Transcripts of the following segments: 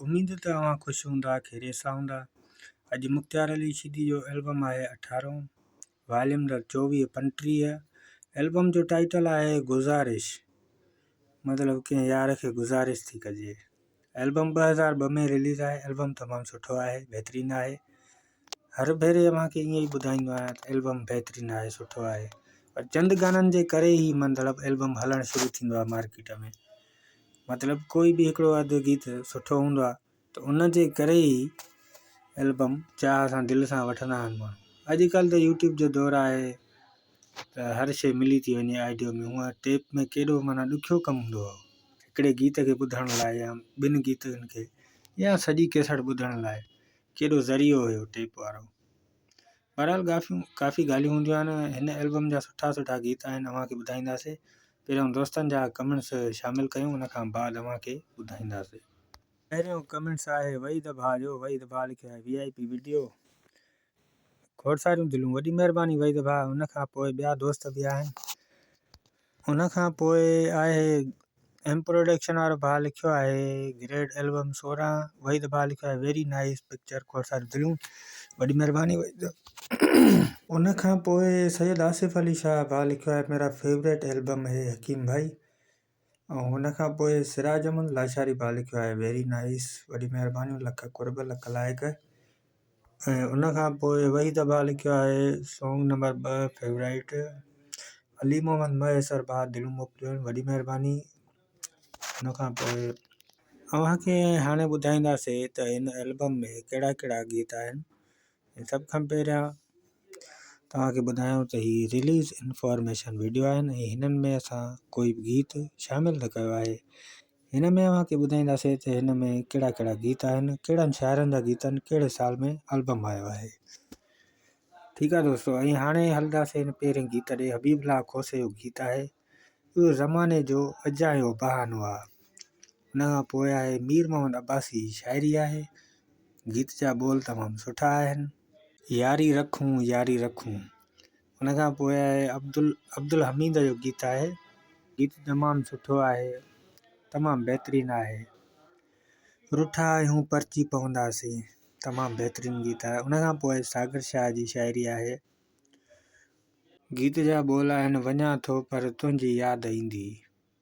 اميد ته اوهان خوش هوندا خيريت سان هوندا. اڄ مختيار علي شيدي جو البم آهي اٺارهون واليوم در 24 35 البم جو ٽائيٽل آهي گذارش مطلب ڪنهن يار کي گذارش ٿي ڪجي. البم 2002 ۾ رليز آهي. البم تمام سٺو آهي بهترين آهي. هر ڀيري اوهان کي ائين ئي ٻڌائيندو آهيان ته البم بهترين آهي سٺو آهي پر چند گانن جي ڪري ئي مطلب البم هلڻ شروع ٿيندو آهي مارڪيٽ ۾ مطلب ڪوئي به هڪڙو اڌ گيت سٺو هوندو آهي ته ان جي ڪري ئي البم چاهه سان دل سان وٺندا آهن ماڻهو اڄڪلهه ته يوٽيوب جو دور آهي ته هر شي ملي ٿي وڃي آڊيو ۾ هونء ٽيپ ۾ ڪيڏو معنيٰ ڏکيو ڪم هوندو هو هڪڙي گيت کي ٻڌڻ لاء يا ٻن گيتن کي يا سڄي ڪيسٽ ٻڌڻ لاء ڪيڏو ذريعو هيو ٽيپ وارو. بهرحال ڪافيون ڪافي ڳالهيون هونديون آهن هن البم جا سٺا سٺا گيت آهن اوهان کي ٻڌائينداسي پهريون دوستن جا ڪمينٽس شامل ڪيون ان کان بعد اوهان کي ٻڌائينداسي. پهريون ڪمينٽس آهي وحيد ڀاء جو وحيد ڀاء لکيو آهي وي آء پي وڊيو کوڙ ساريون دليون وڏي مهرباني وحيد ڀاء ان کان پوء ٻيا دوست به آهن ان کان پوء آهي ايم پروڊڪشن وارو ڀاء لکيو آهي گريڊ البم 16 وحيد ڀاء لکيو آهي ويري نائس پڪچر کوڙ ساريون دليون وڏي مهرباني وحيد ان کان پوء سيد آصف علي شاهه ڀاء لکيو آهي ميرا فيوريٽ البم هي حڪيم ڀائي ۽ ان کان پوء سراج احمد لاشاري ڀاء لکيو آهي ويري نائيس وڏي مهربانيون لک قرب لک لائق ۽ ان کان پوء وحيد ڀاء لکيو آهي song number 2 favourite Ali Muhammad Mahesar ڀاء دليون موڪليون آهن وڏي مهرباني ان کان پوء اوهان کي هاڻي ٻڌائينداسي ته هن البم ۾ ڪهڙا ڪهڙا گيت آهن ۽ سڀ کان پهريان توهان کي ٻڌايان ته هي رليز انفارميشن وڊيو آهن ۽ هنن ۾ اسان ڪوئي به گيت شامل نه ڪيو آهي هن ۾ اوهان کي ٻڌائينداسين ته هن ۾ ڪهڙا ڪهڙا گيت آهن ڪهڙن شاعرن جا گيت آهن ڪهڙي سال ۾ البم آيو آهي ٺيڪ آهي دوستو ۽ هاڻي هلنداسين هن پهرين گيت ڏي حبيب الله کوسي جو گيت آهي اهو زماني جو اجايو بهانو آهي ان کان پوء آهي مير محمد عباسي جي شاعري آهي. گيت جا ٻول تمام سٺا آهن. ياري رکون ياري رکون. ان کان پوء آهي عبدل عبدالحميد جو گيت آهي. گيت تمام سٺو آهي تمام بهترين آهي. رٺا آهيون پرچي پونداسين تمام بهترين گيت آهي. ان کان پوء ساگر شاهه جي شاعري آهي. گيت جا ٻول آهن وڃان ٿو پر تنهنجي ياد ايندي.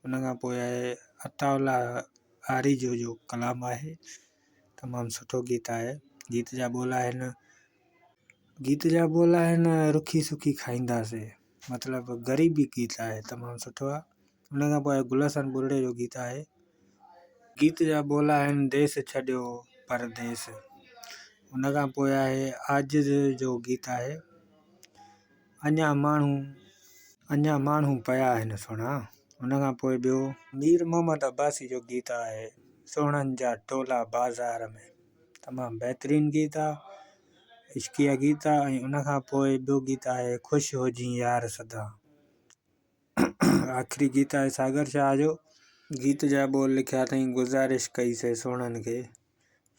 ان کان پوء آهي عطاء الله آريجو جو ڪلام آهي تمام سٺو گيت آهي گيت جا ٻول آهن گيت جا ٻول آهن رکي سکي کائينداسي مطلب غريبي گيت آهي تمام سٺو آهي ان کان پوء گل حسن ٻرڙي جو گيت آهي گيت جا ٻول آهن ديس ڇڏيو پرديس ان کان پوء آهي عاجز جو گيت آهي اڃا ماڻهو اڃا ماڻهو پيا آهن سهڻا. ان کان پوء ٻيو. مير محمد عباسي جو گيت آهي سهڻن جا ٽولا بازار ۾ تمام بهترين گيت آ عشقيه گيت آ ۽ ان کان پوء ٻيو گيت آهي خوش هجين يار سدا آخري گيت آهي ساگر شاهه جو. گيت جا ٻول لکيا اٿائين گذارش ڪئي سي سهڻن کي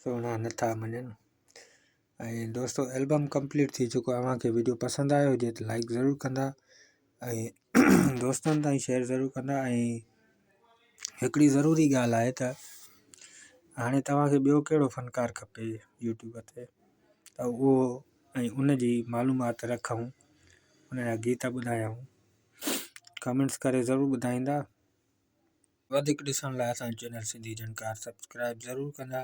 سهڻا نٿا مڃن. ۽ دوستو البم ڪمپليٽ ٿي چڪو آهي اوهان کي ويڊيو پسند آيو هجي ته لائڪ ضرور ڪندا ۽ دوستن تائين شيئر ضرور ڪندا ۽ هڪڙي ضروري ڳالهه آهي ته هاڻي توهان کي ٻيو ڪهڙو فنڪار کپي يوٽيوب تي ته اهو ۽ ان جي معلومات رکون ان جا گيت ٻڌايون ڪمينٽس ڪري ضرور ٻڌائيندا. وڌيڪ ڏسڻ لاء اسان جو چينل سنڌي جهنڪار سبسڪرائب ضرور ڪندا.